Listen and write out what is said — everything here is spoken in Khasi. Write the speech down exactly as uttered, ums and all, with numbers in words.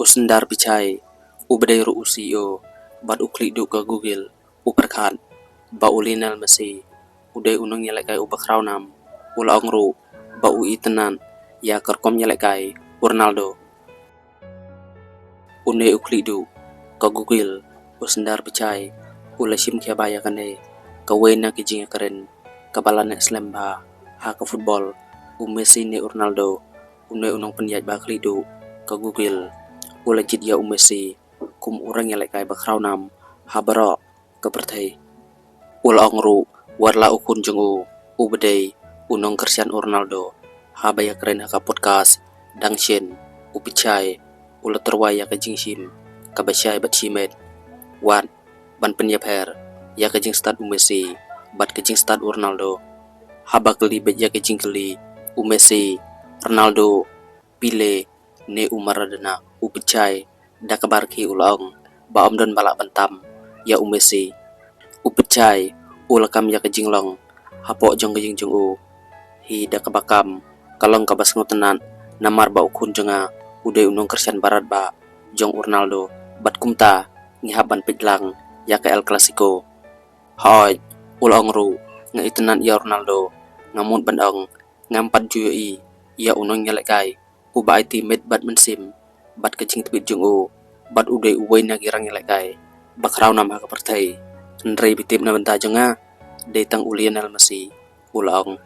Sundar Pichai, uba dei ruh u C E O bad u khlieh duh ka Google, u pyrkhat ba u Lionel Messi u dei u nongïalehkai uba khraw nam. U la ong ruh ba u itynnad ïa ka rukom ïalehkai u Ronaldo. Une u khlieh duh ka Google, u Sundar Pichai, u la shim khia ba ïa kane kawei na ki jingïakren kaba la neh slem bha ha ka football. U Messi ne u Ronaldo? Une u nongpynïaid ba khlieh duh ka Google u la jied ïa u Messi kum u nongïalehkai ba khraw nam ha baroh ka pyrthei. U la ong ruh wat la u khun jong u, uba dei u nongkyrshan u Ronaldo, haba ïakren ha ka podcast dang shen, u Pichai u la tyrwa ïa ka jingshim kaba shai bad shimet. Wat ban pynïapher ïa ka jingstad u Messi bad ka jingstad u Ronaldo. Haba kylli beit ïa ka jingkylli u Messi, Ronaldo, Pele ne u Maradona, u Pichai da kaba rkhie u la ong ba ym don ba lah ban tam ïa u Messi. U Pichai u la kam ïa ka jinglong hapoh jong ka ïing jong u. Hi, da kaba kam ka long kaba sngewtynnad, namar ba u khun jong nga u dei u nongkyrshan barat ba jong u Ronaldo, bad kumta ngi hap ban peit lang ïa ka El Clasico. Hooid, u la ong ruh, nga itynnad ïa u Ronaldo. Nga mut ban ong ngam pat ju ïohi ïa u nongïalehkai uba aiti met bad mynsiem bad ka jingtbit jong u, bad u dei uwei na ki nongïalehkai ba khraw nam ha ka pyrthei. Hynrei phi tip na bynta jong nga, dei tang u Lionel Messi, u la ong.